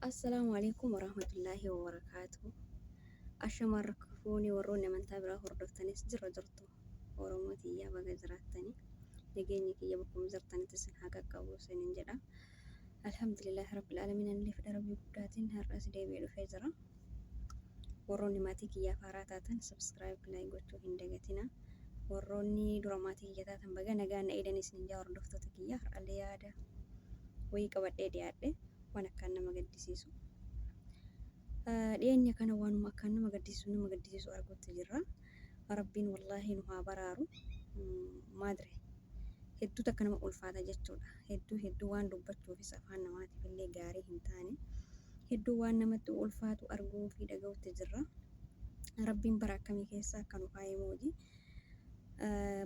Assalaamu alaikum warahmatullaahi wabarakaatu. Ashama harka fuune warroonni amantaa biraa hordoftanis jirra jirtu. Oromoo tiyyaa baga jiraattanii nageenyi kiyya bakkuma jirtanitti isin haa qaqqabu isiniin jedha. Alhamdulillaahi rabbil aalamiin anillee fedha rabbii guddaatiin har'as deebi'ee dhufee jira. Warroonni maatii kiyyaaf haaraa taatan subscribe like gochuu hin dagatina. Warroonni dura maatii kiyya taatan baga nagaan na eedan isiniin jaa hordoftoota kiyya har'allee yaada wayii qabadhee dhiyaadhe waan akkaan nama gaddisiisu. Dhiyeenya kana waanuma akkaan nama gaddisiisu arguutti jirra. Rabbiin wallaahi nu haa baraaru. Maadre hedduu takka nama ulfaata jechuudha. Hedduu hedduu waan dubbachuufis afaan namaatiif illee gaarii hin taane. Hedduu waan namatti ulfaatu arguu fi dhaga'utti jirra. Rabbiin bara akkamii keessa akka nu kaa'e mooti.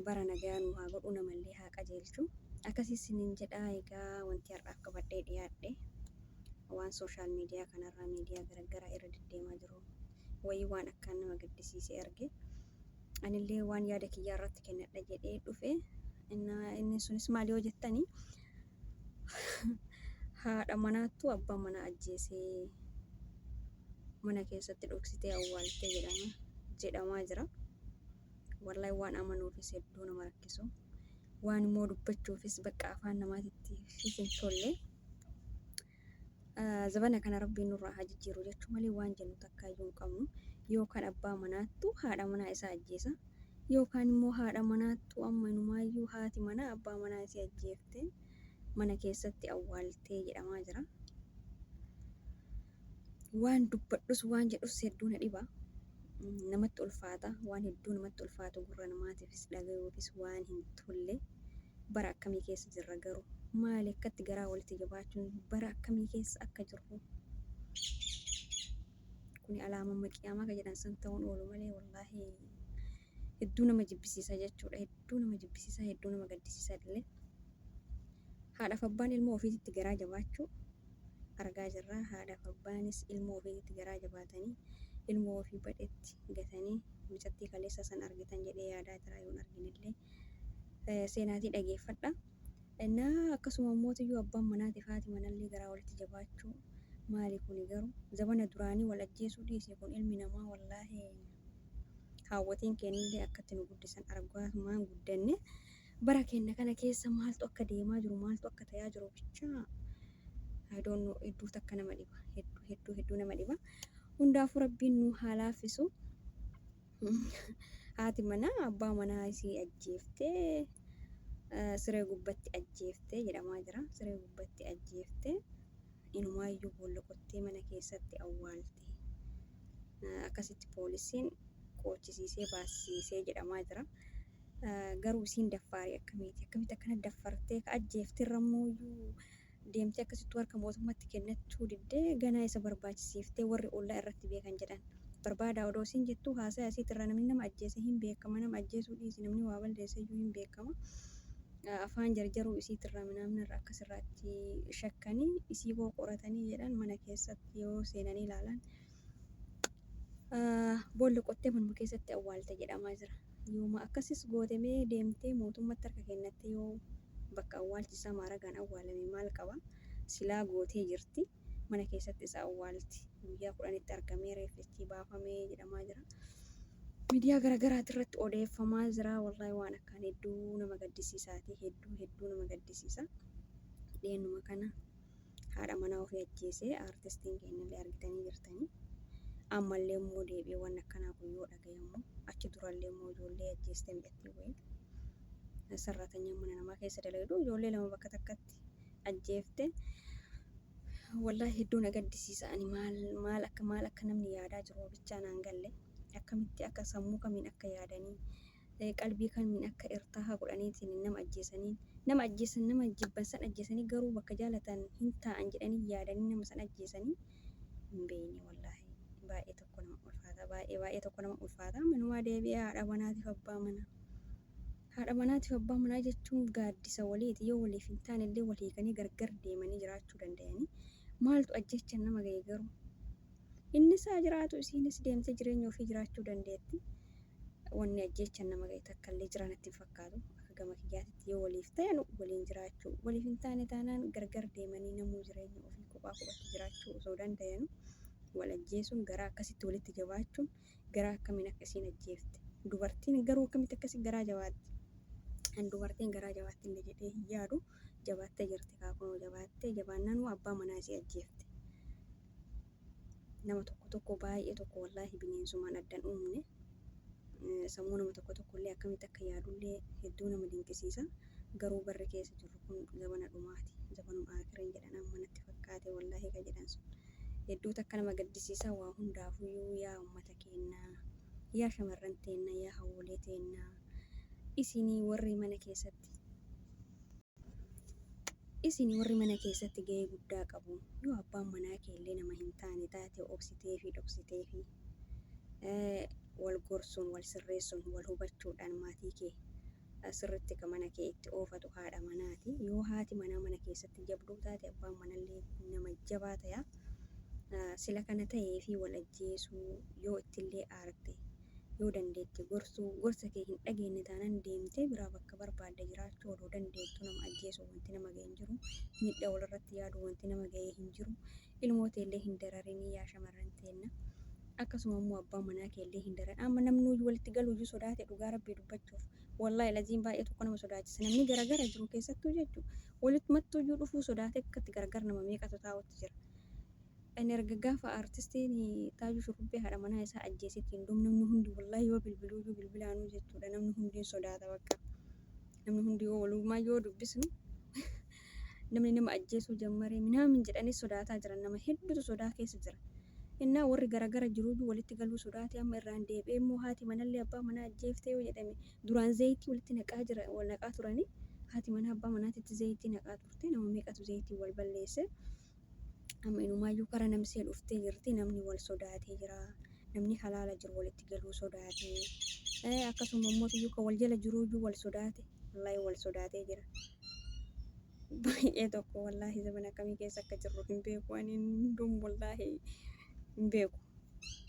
Bara nagaa nu haa godhu, namallee haa qajeelchu. Akkasii isiniin jedha. Egaa wanti har'aaf qabadhee dhiyaadhe waan social media kanarraa miidiyaa garaagaraa irra deddeemaa jiru wayii waan akkaan nama gaddisiisee arge. Anillee waan yaada kiyyaa irratti kennadha jedhee dhufe. Inni sunis maal yoo jettanii, haadha manaattu abbaa manaa ajjeesee mana keessatti dhoksitee awwaaltee jedhama jedhamaa jira. Wallahi waan amanuufis hedduu nama rakkisu. Waan immoo dubbachuufis bakka afaan namaatitti hin tolle. Zabana kana rabbiin nurraa haa jijjiiru jechuu malee waan jennu takka iyyuu hin qabnu. Yookaan abbaa manaattu haadha manaa isaa ajjeesa. Yookaan immoo haadha manaattu amma inumaayyuu haati manaa abbaa manaa isii ajjeeftee mana keessatti awwaaltee jedhamaa jira. Waan dubbadhus waan jedhus hedduu na dhiba. Namatti ulfaata. Waan hedduu namatti ulfaatu, gurra namaatiifis dhagayuufis waan hin tolle. Bara akkamii keessa jirra garuu? Maali akkatti garaa walitti jabaachuun? Bara akkamii keessa akka jirru? Kuni alaamama qiyaamaa ka jedhan san ta'uun oolu malee wallaahi hedduu nama jibbisiisa jechuudha. Hedduu nama jibbisiisa, hedduu nama gaddisiisa illee. Haadhaaf abbaan ilmoo ofiititti garaa jabaachuu argaa jirra. Haadhaaf abbaanis ilmoo ofiititti garaa jabaatanii ilmoo ofii badhetti gatanii mucattii kaleessa san argitan jedhee yaadaa jira, yoon arginillee seenaatii dhageeffadha. Innaa akkasuma mootiyyuu abbaan manaatiif haati manallee garaa walitti jabaachuu maali kuni garuu? Zabana duraanii wal ajjeesuu dhiise kun ilmi namaa wallaahi haawwatiin keenyallee akkatti nu guddisan argaatumaan guddanne. Bara keenya kana keessa maaltu akka deemaa jiru, maaltu akka ta'aa jiru bichaa I don't know. Hedduu takka nama dhiba, hedduu hedduu hedduu nama dhiba. Hundaafuu rabbiin nu haa laaffisu. Haati manaa abbaa manaa isii ajjeeftee, siree gubbatti ajjeeftee jedhamaa jira. Siree gubbatti ajjeeftee, inumaayyuu boolla qottee mana keessatti awwaalte. Akkasitti poolisiin qoochisiisee baasisiisee jedhamaa jira. Garuu isiin daffaarii akkamiiti? Akkamitti akkana daffartee ka ajjeeftirra immoo deemtee akkasittuu harka mootummaatti kennachuu diddee ganaa isa barbaachisiiftee warri ollaa irratti beekan jedhan. Barbaada odoo isiin jettuu haasaya isiitirraa namni nama ajjeese hin beekama. Nama ajjeesuu dhiisi, namni waa balleesse iyyuu hin beekama. Afaan jarjaruu isiitirraa minaamnirra akkasirraatti shakkanii isii koo qoratanii jedhan. Mana keessatti yoo seenanii ilaalan boolla qottee manuma keessatti awwaalte jedhamaa jira. Yooma akkasis gootemee deemtee mootummatti harka kennattee yoo bakka awwaalchi isaa maaragaan awwaalame maal qaba? Silaa gootee jirti. Mana keessatti isa awwaalti. Guyyaa 10tti argamee reeffichi baafamee jedhamaa jira. Miidiyaa garaagaraati irratti odeeffamaa jira. Wallaahi waan akkaan hedduu nama gaddisiisaati. Hedduu hedduu nama gaddisiisa. Dhiyeenyuma kana haadha manaa ofii ajjeesee aartistiin keenyallee argitanii jirtanii. Ammallee immoo deebi'ee waan akkanaa kun yoo dhagayamu, achi durallee immoo ijoollee ajjeestee midhattee wayii sarratanyaan mana namaa keessa dalagdu ijoollee lama bakka takkatti ajjeefte. Wallaahi hedduu na gaddisiisa. Ani maal maal akka maal akka namni yaadaa jiru bichaa naan galle. Akkamitti akka sammuu kamiin akka yaadanii, qalbii kamiin akka irtaahaa godhaniitiin nama ajjeesanii, nama ajjeesan, nama jibban san ajjeesanii, garuu bakka jaalatan hin taa'an jedhanii yaadanii nama san ajjeesanii hin beekne. Wallaahi baay'ee tokko nama ulfaata, baay'ee baay'ee tokko nama ulfaata. Manumaa deebi'ee haadha manaatiif abbaa manaa. Haadha manaatiif abbaa manaa jechuun gaaddisa waliiti. Yoo waliif hin taane illee wal hiikanii gargar deemanii jiraachuu danda'anii. Maaltu ajjechan nama gahe garuu? Innis haa jiraatu, isiinis deemtee jireenya ofii jiraachuu dandeetti. Wanni ajjechan nama gahe takka illee jira natti hin fakkaatu. Akka Akka gama kiyyaatitti yoo waliif ta'an waliin jiraachuu, waliif hin taane taanaan gargar deemanii namuu jireenya ofii kophaa kophatti jiraachuu osoo dandayanu wal ajjeesuun garaa akkasitti walitti jabaachuun garaa akkamiin akka isiin ajjeefte. Dubartiin garuu akkamitti akkasi garaa jabaatti? An dubartiin garaa jabaatti illee jedhee hin yaadu. Jabaattee jirti kaa kunoo jabaattee jabaannaanuu abbaa manaa isii ajjeefte. Nama tokko tokko baay'ee tokko wallaahi bineensumaan addan uumne. Sammuu nama tokko tokko illee akkamitti akka yaadullee hedduu nama dinqisiisa. Garuu barri keessa jirru kun zabana dhumaati. Zabanuma aakiran jedhan amma natti fakkaate wallaahi ka jedhan sun. Hedduu takka nama gaddisiisa. Waa hundaafuyyuu yaa ummata keennaa, yaa shamarran teenna, yaa hawwolee teennaa, isinii warri mana keessatti Isin warri mana keessatti gahee guddaa qabu. Yoo abbaan manaa kee illee nama hin taane taate obsiteefi dhoksiteefi wal gorsuun, wal sirreessuun, wal hubachuudhaan maatii kee sirritti ka mana kee itti oofatu haadha manaati. Yoo haati manaa mana keessatti jabduu taate abbaan manallee nama jabaa taya. Sila kana ta'eefi wal ajjeesuu yoo ittillee aarte yoo dandeette gorsuu, gorsa kee hin dhageenne taanaan deemtee biraa bakka barbaadde jiraachuu odoo dandeettuu nama ajjeesuu wanti nama gahe hin jiru. Miidhaa walirratti yaaduu wanti nama gahe hin jiru. Ilmoo teellee hin dararinii yaa shamarran teenna. Akkasuma immoo abbaa manaa keellee hin daran. Amma namnuyyuu walitti galuuyyuu sodaate dhugaa rabbii dubbachuuf. Wallaahi laziin baay'ee tokko nama sodaachisa. Namni garagara jiru keessattuu jechuudha. Walittumattuyyuu dhufuu sodaate akkatti gargar nama meeqatu taa'utti jira. Ani erga gaafa artistiin Taajuu Shurrubbee haadha manaa isaa ajjeesetti hin namni hundi wallaahi yoo bilbiluuyyuu bilbilaanuu jechuudha. Namni hundi hin sodaata bakka. Namni hundi yoo walumaa yoo dubbisnu namni nama ajjeesuu jammaree minaamin jedhanii sodaataa jiran, nama hedduutu sodaa keessa jira. Innaa warri garagara jiruyyuu walitti galuu sodaate. Amma irraan deebi'ee immoo haati manallee abbaa manaa ajjeeftee yoo jedhame, duraan zayitii walitti naqaa jira, wal naqaa turanii, haati manaa abbaa manaatitti zayitii naqaa turte, nama meeqatu zayitii wal balleesse. Amma inumaayyuu kara namsee dhuftee jirti. Namni wal sodaatee jira. Namni halaala jiru walitti galuu sodaate. Akkasuma immoo kan wal jala jiruyyuu wal sodaate. Wallaahi wal sodaatee jira. Baay'ee tokko wallaahi zamana akkamii keessa akka jirru hin beeku. Ani hundum wallaahi hin beeku.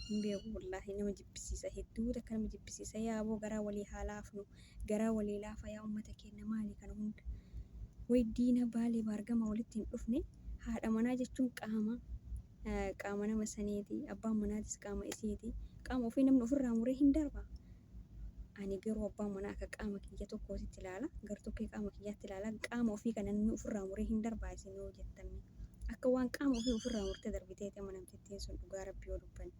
Hin beeku, wallaahi nama jibbisiisa, hedduu takka nama jibbisiisa. Yaa aboo, garaa walii haa laafnu. Garaa walii laafa yaa uummata keenya, maali kana hunda? Way diina baalee baargama walitti hin dhufne. Haadha manaa jechuun qaama nama saniiti. Abbaan manaatis qaama isiiti. Qaama ofii namni ofirraa muree hin darba. Ani garuu abbaan manaa akka qaama kiyya tokkootitti ilaala. Gartokkee qaama kiyyaatti ilaala. Qaama ofii kana namni ofirraa muree hin darbaa isin yoo jettan. Akka waan qaama ofii ofirraa murtee darbiteeti amma namtittiin sun, dhugaa rabbii yoo dubbanne.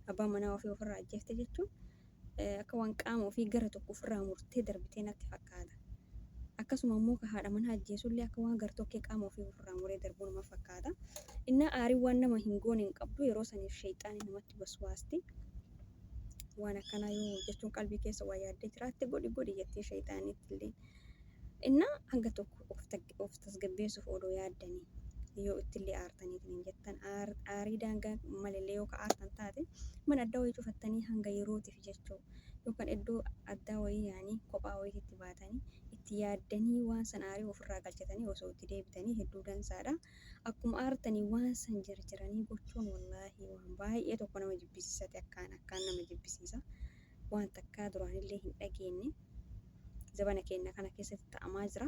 Abbaan manaa ofii ofirraa ajjeefte jechuun akka waan qaama ofii gara tokko ofirraa murtee darbitee natti fakkaata. Akkasuma immoo ka haadha manaa ajjeesullee akka waan gartokkee qaama ofii ofirraa muree darbuu nama fakkaata. Innaa aariin waan nama hin goone hin qabdu, yeroo saniif sheexaani namatti waswaasti. Waan akkanaa yoo hojjechuun qalbii keessa waa yaaddee jiraatte godhi godhi jettee sheexaanitti illee. Innaa hanga tokko of tasgabbeessuuf odoo yaaddanii, yoo ittillee aartaniitiin hin jettan, aarii daangaa malillee yoo ka aartan taate, mana addaa wayii cufattanii hanga yerootiif jechuu, yookaan iddoo addaa wayii yaanii kophaa wayiitti baatanii itti yaaddanii waan san aarii ofirraa galchatanii osoo itti deebitanii hedduu dansaadha. Akkuma aartanii waan san jarjaranii gochuun wallaahi waan baay'ee tokko nama jibbisiisate, akkaan akkaan nama jibbisiisa. Waan takkaa duraanillee hin dhageenye zabana keenya kana keessatti ta'amaa jira.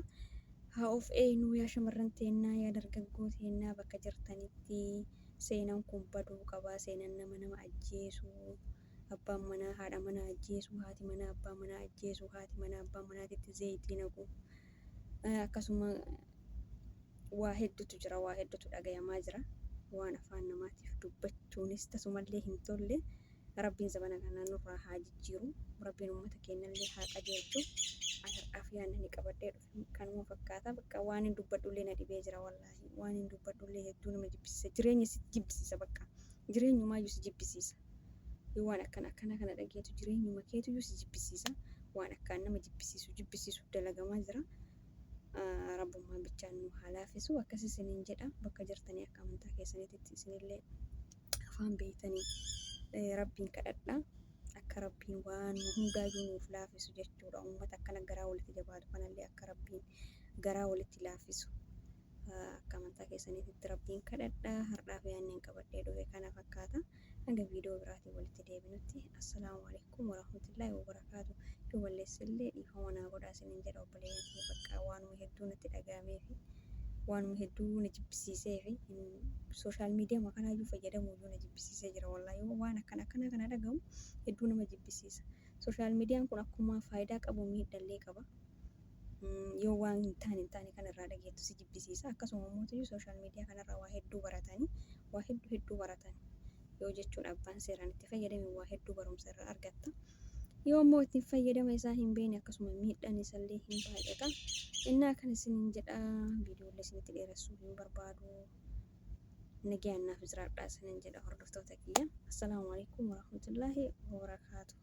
Haa of eeynuu yaa shamarran teennaa, yaa dargaggoo teennaa, bakka jirtanitti seenaan kun baduu qaba. Seenaan nama nama ajjeesuu, abbaan manaa haadha manaa ajjeesuu, haati manaa abbaa manaa ajjeesuu, haati manaa abbaa manaatitti zayitii naqu. Akkasuma waa hedduutu jira, waa hedduutu dhagayamaa jira. Waan afaan namaatiif dubbachuunis tasumallee hin tolle. Rabbiin zabana kana nurraa haa jijjiiru. Rabbiin uummata keenyallee haa qajeelchu. An har'aaf yaadni ni qabadhee dhufe kanuma fakkaata. Bakka waan hin dubbadhullee na dhibee jira wallaahi. Waan hin dubbadhullee hedduu nama jibbisiisa. Jireenya si jibbisiisa bakka. Jireenyumaayyuu si jibbisiisa. Yoo waan akkana akkana kana dhageetu jireenyuma keetuyyuu si jibbisiisa. Waan akkaan nama jibbisiisu jibbisiisu dalagamaa jira. Rabbummaan bichaan nu haa laafisu. Akkas isiniin jedha, bakka jirtanii akka amantaa keessaniitti isinillee afaan beeytanii rabbiin kadhadha. Akka rabbiin waan hundaayyuu nuuf laafisu jechuudha. Uummata akkana garaa walitti jabaatu kanallee akka rabbiin garaa walitti laafisu akka amantaa keessaniitti rabbiin kadhadha. Har'aaf yaadni qabadhee dhufe kana fakkaata. Hanga viidiyoo biraatiin walitti deebinutti, assalaamu alaikum warahmatullaahi wabarakaatu. hedduu balleessellee dhiifama naa godhaa isiniin jedha obboleeyyan kiyya bakka waanuma hedduu natti dhaga'amee fi waanuma hedduu na jibbisiisee fi social media kanaayyuu fayyadamuuyyuu na jibbisiisee jira wallaahi waan akkana akkanaa kana dhagahu hedduu nama jibbisiisa. Social median kun akkuma faayidaa qabu miidhallee qaba. Yoo waan hin taane hin taane kanarraa dhageettu si jibbisiisa. Akkasuma immoo social media kanarraa waa hedduu baratanii waa hedduu hedduu baratan yoo jechuun abbaan seeraan itti fayyadame waa hedduu barumsa irraa argatta. Yoo immoo ittiin fayyadama isaa hin beekne akkasuma miidhaan isallee hin baay'ata. Innaa kan isiniin jedha viidiyoolee isinitti dheeressuu hin barbaadu. Nagayaan naaf jiraadhaa isiniin jedha hordoftoota kiyya. Assalaamu alaikum warahmatullaahi wabarakaatuh.